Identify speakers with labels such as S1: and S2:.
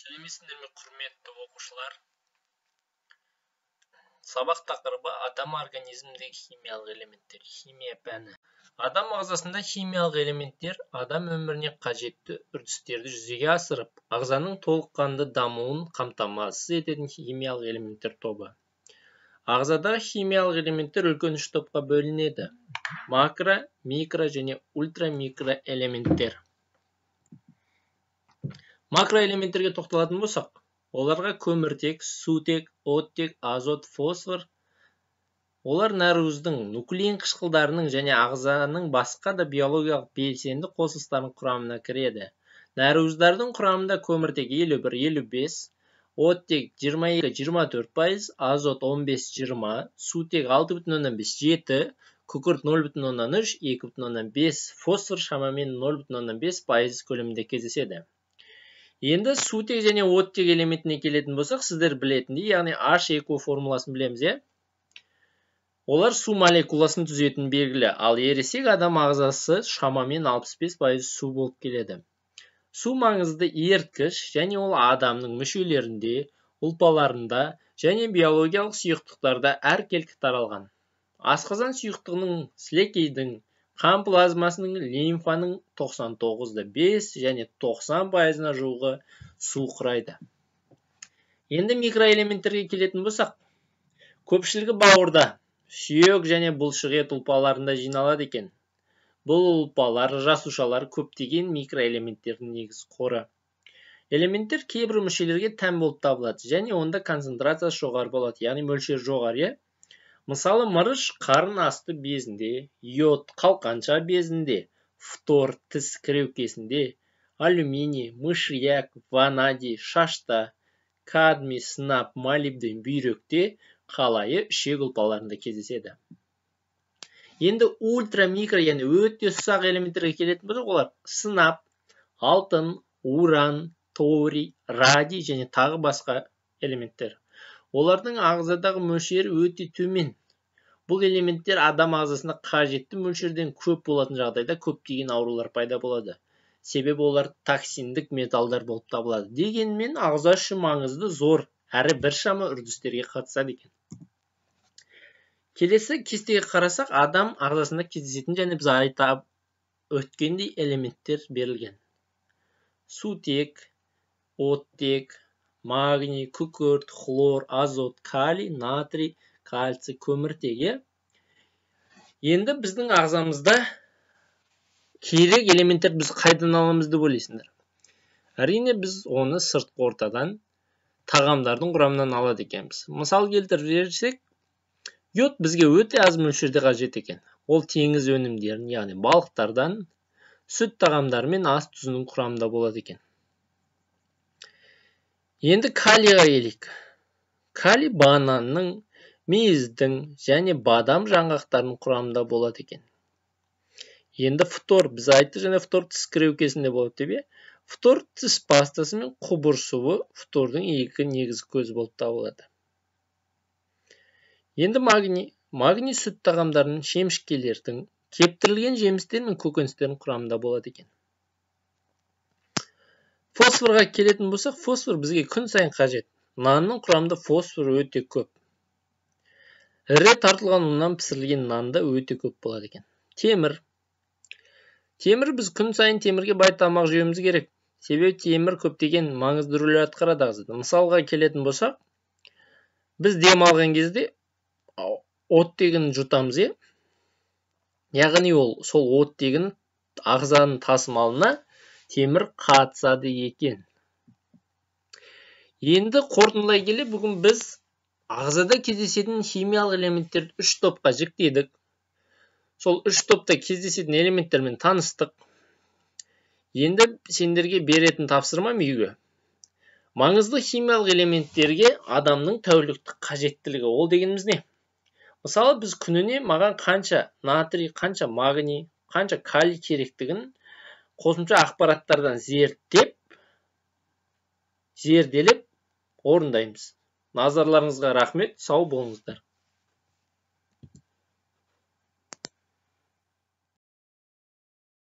S1: Сәлеметсіңдер ме, құрметті оқушылар! Сабақ тақырыбы: адам организміндегі химиялық элементтер, химия пәні. Адам ағзасында химиялық элементтер адам өміріне қажетті үрдістерді жүзеге асырып, ағзаның толыққанды дамуын қамтамасыз ететін химиялық элементтер тобы. Ағзадағы химиялық элементтер үлкен үш топқа бөлінеді: макро, микро және ультрамикро элементтер. Макроэлементтерге тоқталатын болсақ, оларға көміртек, сутек, оттек, азот, фосфор. Олар нәруыздың, нуклеин қышқылдарының және ағзаның басқа да биологиялық белсенді қосылыстарының құрамына кіреді. Нәруыздардың құрамында көміртек 51-55, оттек 22-24%, азот 15-20, сутек 6,5-7, күкірт 0,3, 2,5, фосфор шамамен 0,5% көлемінде кездеседі. Енді сутек және оттек элементіне келетін болсақ, сіздер білетіндей, яғни H2O формуласын білеміз, иә? Олар су молекуласын түзетіні белгілі, ал ересек адам ағзасы шамамен 65% су болып келеді. Су маңызды еріткіш және ол адамның мүшелерінде, ұлпаларында және биологиялық сұйықтықтарда әркелкі таралған. Асқазан сұйықтығының, сілекейдің, қан плазмасының, лимфаның 99,5 және 90%-на жуығы су құрайды. Енді микроэлементтерге келетін болсақ, көпшілігі бауырда, сүйек және бұлшықет ұлпаларында жиналады екен. Бұл ұлпалар, жасушалар көптеген микроэлементтердің негізгі қоры. Элементтер кейбір мүшелерге тән болып табылады және онда концентрациясы жоғары болады, яғни мөлшері жоғары, иә? Мысалы, мырыш қарын асты безінде, йод қалқанша безінде, фтор тіс кіреукесінде, алюминий, мышьяк, ванадий шашта, кадмий, сынап, молибден бүйректе, қалайы ішек ұлпаларында кездеседі. Енді ультрамикро, яғни өте ұсақ элементтерге келетін болсақ, олар сынап, алтын, уран, торий, радий және тағы басқа элементтер. Олардың ағзадағы мөлшері өте төмен. Бұл элементтер адам ағзасында қажетті мөлшерден көп болатын жағдайда көптеген аурулар пайда болады. Себебі олар токсиндік металдар болып табылады. Дегенмен ағза үшін маңызды зор әрі біршама үрдістерге қатысады екен. Келесі кестеге қарасақ, адам ағзасында кездесетін және біз айтып өткендей элементтер берілген. Сутек, оттек, магний, күкірт, хлор, азот, калий, натрий, кальций, көміртек. Енді біздің ағзамызда керек элементтер біз қайдан аламыз деп ойлайсыңдар? Әрине, біз оны сыртқы ортадан, тағамдардың құрамынан алады екенбіз. Мысал келтіріп жіберсек, йод бізге өте аз мөлшерде қажет екен. Ол теңіз өнімдерін, яғни балықтардан, сүт тағамдары мен ас тұзының құрамында болады екен. Енді калийға келейік. Калий бананның, мейіздің және бадам жаңғақтарының құрамында болады екен. Енді фтор, біз айттық, және фтор тіс кіреукесінде болады деп, иә? Фтор тіс пастасы мен құбыр суы фтордың екі негізгі көзі болып табылады. Енді магний. Магний сүт тағамдарының, шемішкелердің, кептірілген жемістер мен көкөністердің құрамында болады екен. Фосфорға келетін болсақ, фосфор бізге күн сайын қажет. Нанның құрамында фосфор өте көп. Ірі тартылған ұннан пісірілген нанда өте көп болады екен. Темір. Темір, біз күн сайын темірге бай тамақ жеуіміз керек. Себебі темір көптеген маңызды рөл атқарады ағзада. Мысалға келетін болсақ, біз дем алған кезде оттегін жұтамыз, иә? Яғни ол сол оттегін ағзаның тасымалына темір қатысады екен. Енді қорытындылай келе, бүгін біз ағзада кездесетін химиялық элементтерді үш топқа жіктедік. Сол үш топта кездесетін элементтермен таныстық. Енді сендерге беретін тапсырмам үйге. Маңызды химиялық элементтерге адамның тәуліктік қажеттілігі, ол дегеніміз не? Мысалы, біз күніне маған қанша натрий, қанша магний, қанша калий керектігін қосымша ақпараттардан зерттеп, зерделеп орындаймыз. Назарларыңызға рахмет, сау болыңыздар.